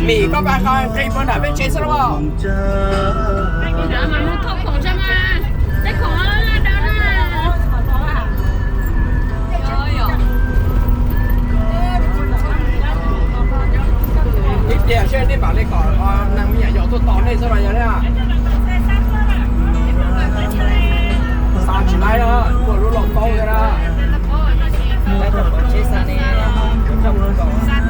Mim, koj pab qhov nqi puag nram peb tsev xwb los? Ib pliag seb nej mam li kom neeg me nyuam yaus tuaj tos nej xwb los yog li. Xa tsis laib, muaj lub lauj kaub thiab na. Tsam no mas neb mam qw nrov sab.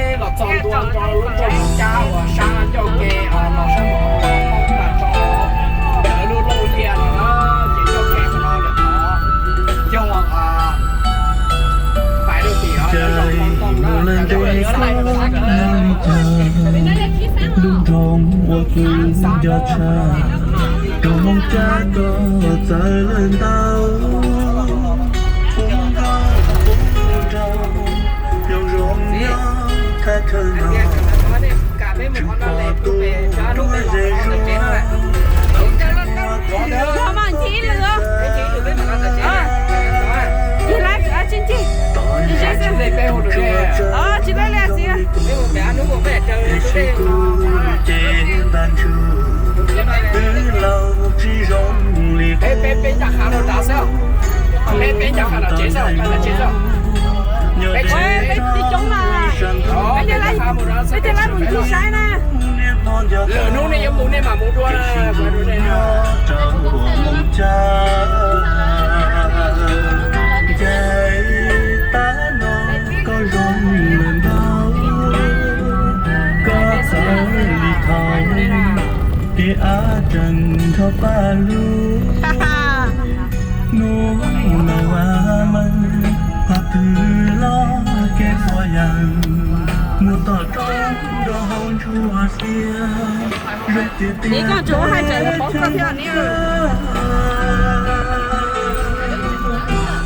Peb los txog ntua rau lub rooj cab uas sab ncauj ke los sab hauv poob tag nrho ntawm lub lauj liaj no na, ces ncauj ke no lawm os. Yog pais rau tim lub zos Pov Ntoo na, yog lub zos Pov Ntoo na. Lub nroog uas kuv nco tshaj, rau Hmoob Tsab koj txawv lawm ntau. Ub nkauj ub nraug, nyob zoo nyob thaj chaw no, tsis pom tus duab ze zuag. Tsis laib li txiv. Tab sis kuv ces ntag ntsug twb laus tsis zoo li qub. Peb, peb ncav qha rau nrad xwb. Peb, peb ncav qha nram tsev xwb, nram tsev xwb. Peb, peb coob na. Peb thiaj li mus ncig saib na. Lwm hnub nej yuav mus nej mam mus dua na. Ncaim tab no koj zoo lawm ntau, koj txawv li thaum kev av tseem nrho paj lug. Hnub no ua meej qhov twg los kev puas yawg mus tom roob rau hauv ntsuag xiab. Zoo tiag tiag peb caug tshaj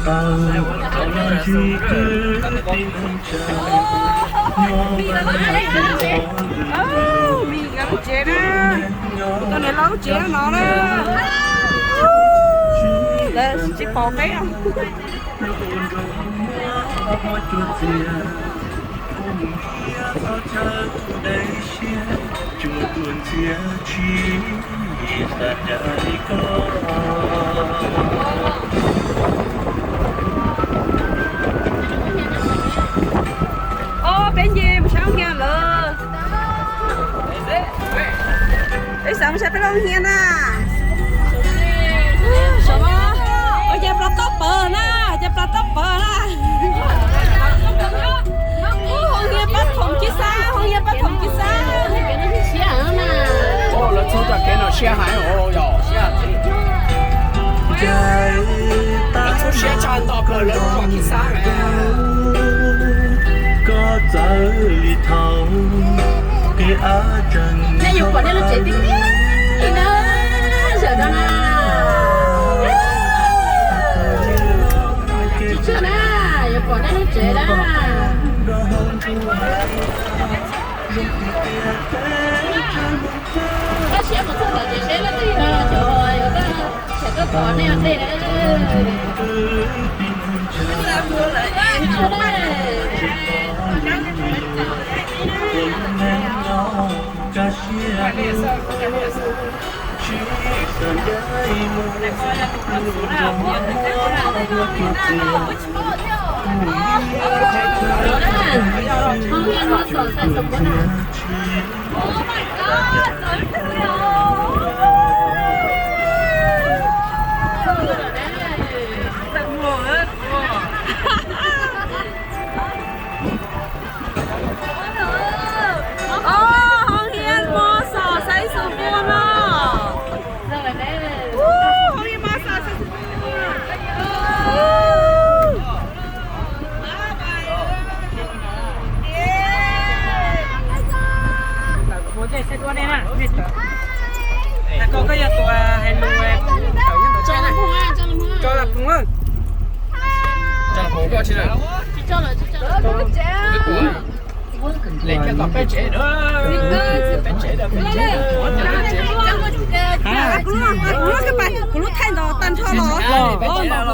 tau los ntsis kwv tij neej tsa nyob vaj tsev xov lwm tus. Tau niam laus tsev no na. Lawv tsis pom peb. Nyob ua nrog muab cuab txias, kuv mus nrhiav txoj chaw tu dej siab, tsuas tuaj ntxias tsis xav cas li koj. Ob peb nce mus sab kiag lawm. Peb xav mus saib peb lub hia na. Ua cas plas toj pawg na, cas plas toj pawg na. Hoo hia pab thoom kib xab, hoo hia pab thoom kib xab. Lawv txhub txoj kev no siab heev os. Lawv txhub siab tshaj toj pawg lawv lub zos kib xab. Koj txawv li thaum kev av tseem nej yuav pom nej lub tsev tiag tiag na, sawv daws na. Tsis tshua na, yuav pom nej lub tsev na. Hoo Hias Mos Xos Xaiv Xus Npua no. Hoo Hias Mos Xos Xaiv Xus Npua. Koj yog tus hais lus, tso las phoo, tso las phoo koj tsis. Kuv lub thaij ntawd tag nrho los.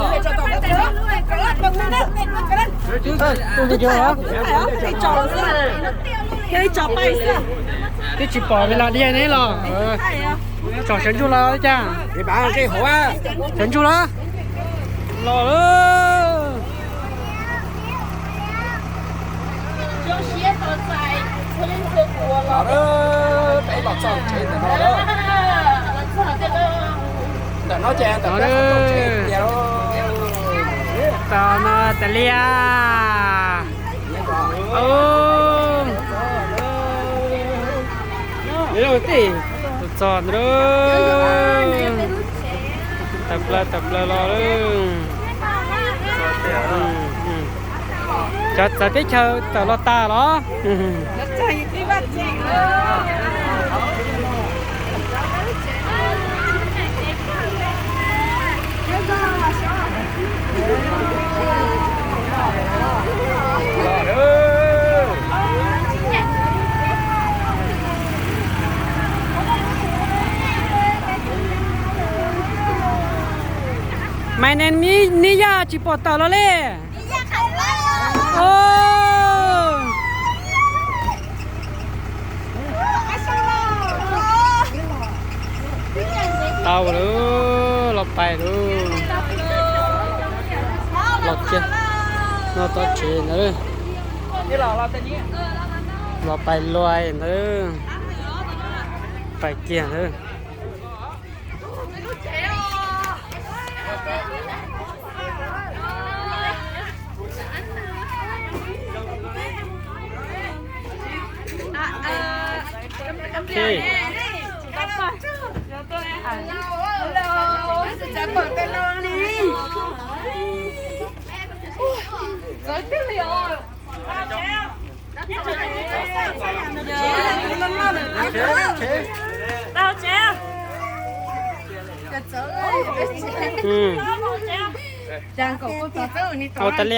Twb tsis pom li los diaj ne los. Tsom sawv ntsug los cas? Sawv ntsug los. Los lawm. Ntawm no ces ntawm no, tos no tas li. Txog ntawd, tawm plaws tawm plaws los. Cov txawv teb chaws tawm los tas los. Maiv nees, neb yog tsis pom tawm los li. Tau lawm, los pais lawm. Los kiag no tau tsev ntawd. Los pais luaj ntawd. Pais kiag ntawd. Ua tas li.